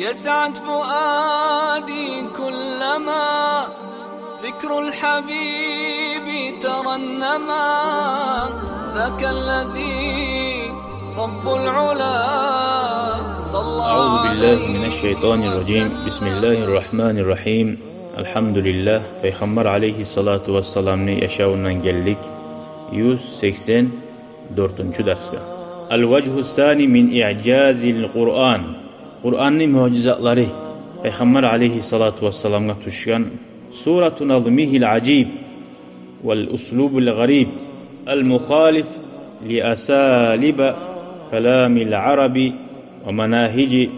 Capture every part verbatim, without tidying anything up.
يسعد فؤادي كلما ذكر الحبيب ترنما، ذاك الذي رب العلا صلى عليه وسلم. أعوذ بالله من الشيطان الرجيم. بسم الله الرحمن الرحيم. الحمد لله. Пайхаммар алейгьиссалату вассаламны яшавундан гелдик юз сексен дёртюнчю дарсгъа. الوجه الثاني من إعجاز القرآن. Къуранны муъжизатлары, Пайхаммар алейгьиссалату вассаламгъа тюшген. سرعة نظمه العجيب والأسلوب الغريب المخالف لأساليب كلام العرب ومناهج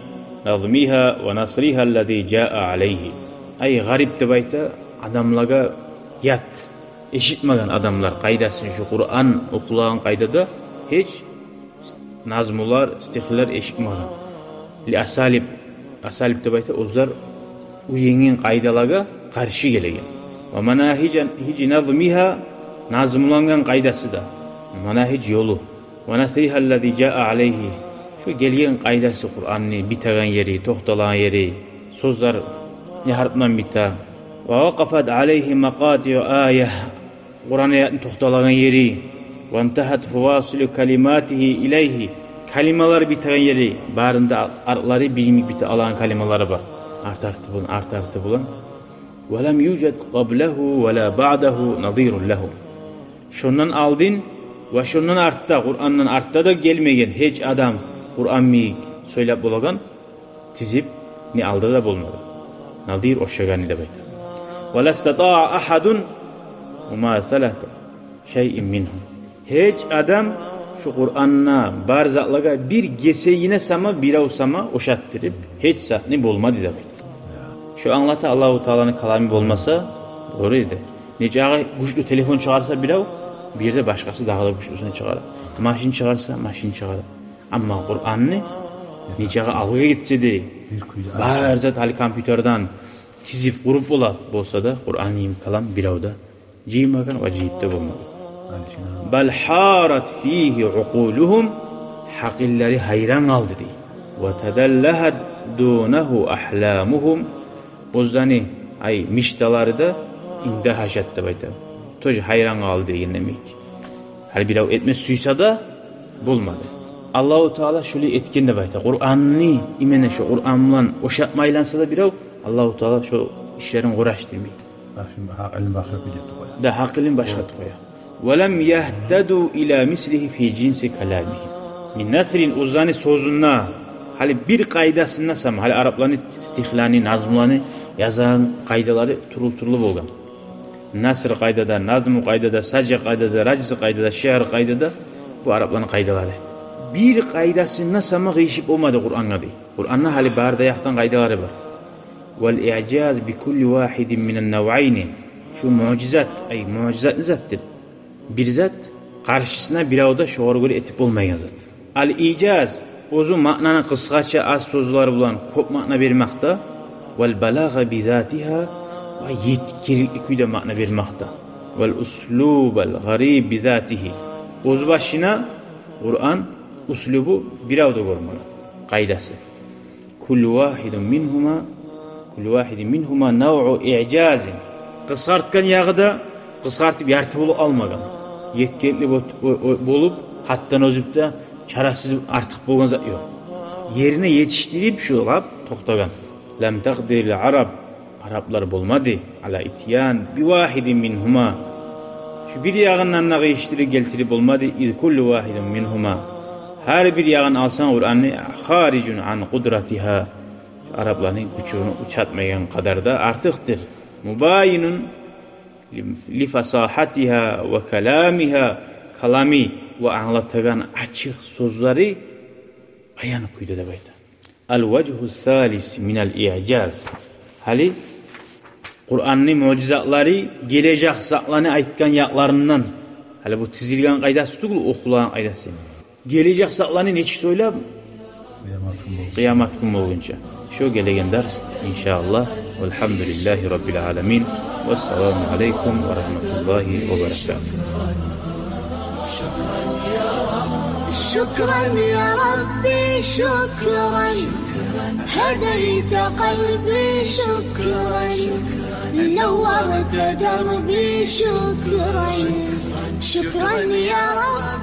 نظمها ونثرها الذي جاء عليه. Ай, гъариб деп айта, адамлагъа ят, эшитмеген адамлар къайдасын, шу Къуран охулагъан къайдада гьеч назмулар, стихлер эшитмеген. لأساليب, асалиб деп айта, оьзлер уьйренген къайдалагъа къаршы гелеген. ومناهج نظمها, назмулангъан къайдасы да, манагьиж ёлу. ونثرها الذي جاء عليه, шу гелген къайдасы Къуранны, битеген ери, токъталгъан ери, сёзлер не гьарпдан бите. ووقفت عليه مقاطع آية, Къуран аятны токъталагъан ери. وانتهت فواصل كلماته إليه, калималар битеген ери, барында артлары бир йимик бите алагъан калималары бар. Арт-арты булан, арт-арты булан. ولم يوجد قبله ولا بعده نظير له. Шондан алдын ва шондан артда, Къурандан артда да гелмеген гьеч адам Къуран йимик сёйлеп болагъан, тизип, не алда да болмады. نظير, ошагъаны деп айта. ولا استطاع أحد مماثلة شيء منه. Гьеч адам шу Къуранны бар затлагъа бир гесегине сама, бирев сама ошатдырып гьеч затны болмады деп айта. Шо англата, Аллагьу Тааланы каламы болмаса, бола эди. Нечакъы гючлю телефон чыгъарса бирев, бир ерде башгъасы дагъы да гючлюсюн чыгъара. Машин чыгъарса, машин чыгъара. Амма Къуранны нечакъы алгъа гетсе де, бир кюйде бар зат гьали компьютерден тизип къуруп бола, болса да, Къуран йимик калам бирев де жыймагъан ва жыйып да болмагъан. بل حارت فيه عقولهم, гьакъыллары гьайран къалды дей. وتدلهت دونه أحلامهم, оьзлени, ай, мечталары да индагьажат деп айта. Тоже гьайран къалды деген демек. Гьали бирев этме сюйсе де болмады. Аллагьу Таала шолай этген деп айта. Къуранны, именно шо Къуран булан ошатма айланса да бирев, Аллагьу Таала шо ишлерин къурашдырмай. Башын, гьакъылын башгъа кюйде къоя. Да, гьакъылын башгъа къоя. ولم يهتدوا إلى مثله في جنس كلامه من نثر, оьзлени сёзюнде, гьали бир къайдасында сама, гьали арапланы стихлени, назмуланы язагъан къайдалары тюрлю-тюрлю болгъан. Наср къайдада, назму къайдада, сажъа къайдада, ражз къайдада, шиър къайдада, бу арапланы къайдалары. Бир къайдасында сама къыйышып болмады Къурангъа дей. Къуранда гьали бары да якъдан къайдалары бар. والإعجاز بكل واحد من النوعين. Шу муъжизат, ай, муъжизат не затдыр? Бир зат къаршысына бирев де шогъар гёре этип болмайгъан зат. الإيجاز, оьзю маънаны къысгъача, аз сёзлер булан кёп маъна бермакъда. والبلاغة بذاتها, ва еткерикли кюйде маъна бермакъда. والأسلوب الغريب بذاته. Оьз башына Къуран услубу бирев де гёрмеген, къайдасы. كل واحد منهما، كل واحد منهما نوع إعجاز. Къысгъартгъан ягъы да къысгъартып ярты болуп къалмагъан. Еткенли бо-, о-, о-, болуп, гьатдан озуп да чарасыз артыкъ болгъан зат ёкъ. Ерине етишдирип шулап токътагъан. لم تقدر العرب, араплар болмады, على إتيان بواحد منهما, шу бир ягъындан да къыйышдырып гелтирип болмады, إذ كل واحد منهما, гьар бир ягъын алсанг Къуранны, خارج عن قدرتها, шу арапланы гючюн учатмайгъан къадарда артыкъдыр. مباين لفصاحتها وكلامها, калами ва англатагъан ачыкъ сёзлери баян кюйде деп айта. الوجه الثالث من الإعجاز. Гьали Къуранны муъжизатлары гележек затланы айтгъан якъларындан. Гьали бу тизилген къайдасы тюгюл, охулагъан къайдасы. Гележек затланы нечик сёйлеп? Къыямат гюн болгъунча. Къыямат гюн болгъунча. Шо гелеген дарс, иншааллагь. والحمد لله رب العالمين. والسلام عليكم ورحمة الله وبركاته. شكرا يا ربي، شكرا. هديت قلبي، شكرا. نورت دربي، شكرا. شكرا يا رب.